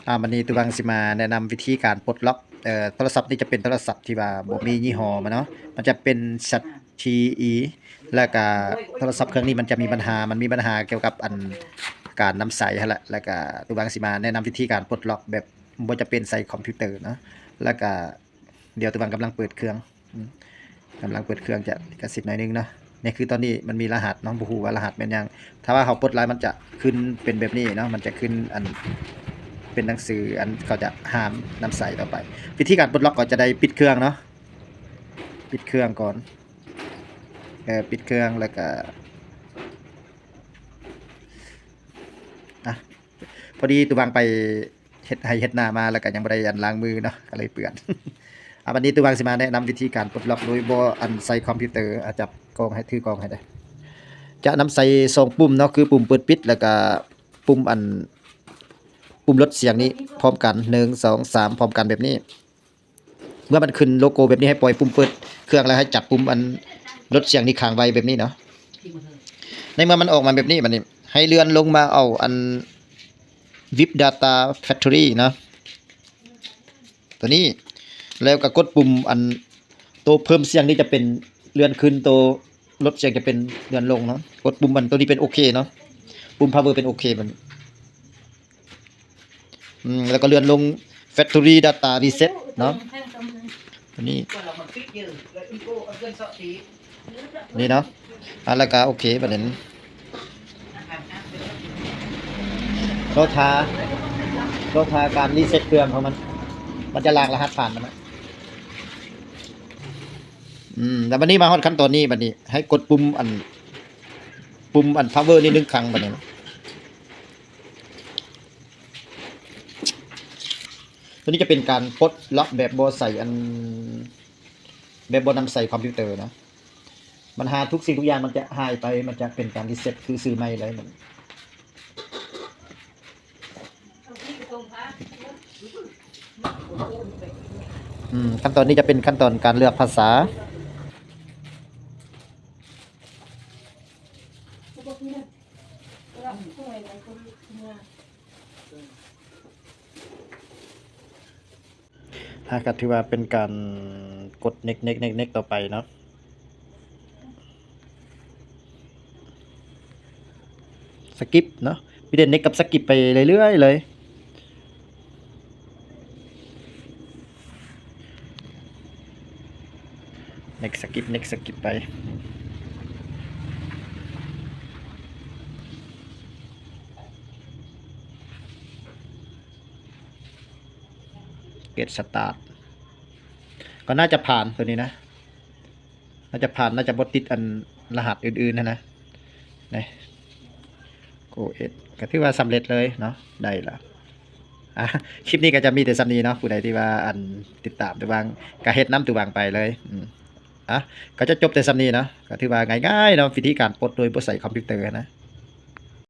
ອ່າ ບັດນີ້ຕູວັງຊິມາແນະນຳວິທີການປົດລັອກ ເອີ ໂທລະສັບນີ້ຈະເປັນໂທລະສັບທີ່ວ່າບໍ່ມີຍີ່ຫໍ້ມາເນາະ ມັນຈະເປັນ ແຊັດ ທີ ອີ ແລ້ວກະໂທລະສັບເຄື່ອງນີ້ມັນຈະມີບັນຫາ ມັນມີບັນຫາກ່ຽວກັບອັນການນຳໃຊ້ຫັ້ນແຫຼະ ແລ້ວກະຕູວັງຊິມາແນະນຳວິທີການປົດລັອກແບບບໍ່ຈຳເປັນໃຊ້ຄອມພິວເຕີເນາະ ແລ້ວກະ ດຽວຕູວັງກຳລັງເປີດເຄື່ອງ ອືມ ກຳລັງເປີດເຄື່ອງຈະລິຂະສິດໜ້ອຍໜຶ່ງເນາະ ນີ້ຄືຕອນນີ້ມັນມີລະຫັດເນາະ ບໍ່ຮູ້ວ່າລະຫັດແມ່ນຫຍັງ ຖ້າວ່າເຮົາປົດຫຼາຍມັນຈະຂຶ້ນເປັນແບບນີ້ເນາະ ມັນຈະຂຶ້ນອັນເປັນໜັງສືອັນເຂົາຈະຫ້າມນຳໃຊ້ຕໍ່ໄປ ວິທີການປົດລັອກກໍຈະໄດ້ປິດເຄື່ອງເນາະ ປິດເຄື່ອງກ່ອນ ເອີ ປິດເຄື່ອງແລ້ວກະ ອ່ະ ພໍດີຕູວັງໄປເຮັດໄຮ່ເຮັດນາມາ ແລ້ວກະຍັງບໍ່ໄດ້ອັນລ້າງມືເນາະ ກະເລີຍເປື້ອນ ອ່າ ບັດນີ້ຕູວັງຊິມາແນະນຳວິທີການປົດລັອກໂດຍບໍ່ອັນໃຊ້ຄອມພິວເຕີ ອ່າ ຈັບກ້ອງໃຫ້ ຖືກ້ອງໃຫ້ເດີ້ ຈະນຳໃຊ້ສອງປຸ່ມເນາະ ຄືປຸ່ມເປີດປິດ ແລ້ວກະປຸ່ມອັນ ປຸ່ມລົດສຽງນີ້ພ້ອມກັນ ໜຶ່ງ ສອງ ສາມ ພ້ອມກັນແບບນີ້ ເມື່ອມັນຂຶ້ນໂລໂກ້ແບບນີ້ ໃຫ້ປ່ອຍປຸ່ມເປີດເຄື່ອງ ແລ້ວໃຫ້ຈັບປຸ່ມອັນລົດສຽງນີ້ຄ້າງໄວ້ແບບນີ້ເນາະ ໃນເມື່ອມັນອອກມາແບບນີ້ ບັດນີ້ໃຫ້ເລື່ອນລົງມາເອົາອັນ ວິບ ດາຕ້າ ແຟັກໂທຣີ ເນາະ ໂຕນີ້ ແລ້ວກໍກົດປຸ່ມອັນໂຕເພີ່ມສຽງນີ້ຈະເປັນເລື່ອນຂຶ້ນ ໂຕລົດສຽງຈະເປັນເລື່ອນລົງເນາະ ກົດປຸ່ມອັນໂຕນີ້ເປັນໂອເຄເນາະ ປຸ່ມພາວເວີເປັນໂອເຄບັດນີ້ ອືມ ແລ້ວກໍເລື່ອນລົງ ແຟັກໂທຣີ ດາຕ້າ ຣີເຊັດ ເນາະ ໂຕນີ້ ນີ້ເນາະ ອ່າ ແລ້ວກໍໂອເຄບັດນີ້ ລໍຖ້າ ລໍຖ້າການຣີເຊັດເຄື່ອງຂອງມັນ ມັນຈະລ້າງລະຫັດຜ່ານມັນນະ ອືມ ແລ້ວບັດນີ້ມາຮອດຂັ້ນຕອນນີ້ ບັດນີ້ໃຫ້ກົດປຸ່ມອັນ ປຸ່ມອັນພາວເວີນີ້ໜຶ່ງຄັ້ງບັດນີ້ ໂຕນີ້ຈະເປັນການປົດລັອກແບບບໍ່ໃສ່ອັນ ແບບບໍ່ນຳໃຊ້ຄອມພິວເຕີນະ ບັນຫາທຸກສິ່ງທຸກຢ່າງມັນຈະຫາຍໄປ ມັນຈະເປັນການຣີເຊັດຄືຊື້ໃໝ່ເລີຍ ອືມ ຂັ້ນຕອນນີ້ຈະເປັນຂັ້ນຕອນການເລືອກພາສາ. ອ່າ ກໍຖືວ່າເປັນການກົດເນັກໆໆໆ ຕໍ່ໄປເນາະ ສະກິບເນາະ ມີແຕ່ເນັກກັບສະກິບໄປເລື້ອຍໆເລີຍ. ເນັກສະກິບ ເນັກສະກິບໄປ ເກດສະຕາດ ກໍໜ້າຈະຜ່ານໂຕນີ້ນະ ໜ້າຈະຜ່ານ ໜ້າຈະບໍ່ຕິດອັນລະຫັດອື່ນໆຫັ້ນນະ ນີ້ ໂກເອັດ ກໍຖືວ່າສຳເລັດເລີຍເນາະ ໄດ້ລະ. ອ່າ ຄລິບນີ້ກໍຈະມີແຕ່ສ່ຳນີ້ເນາະ ຜູ້ໃດທີ່ວ່າອັນຕິດຕາມຕູວັງ ກໍເຮັດນຳຕູວັງໄປເລີຍ ອືມ ອ່າ ກໍຈະຈົບແຕ່ສ່ຳນີ້ເນາະ ກໍຖືວ່າງ່າຍໆເນາະ ວິທີການປົດໂດຍບໍ່ໃຊ້ຄອມພິວເຕີນະ.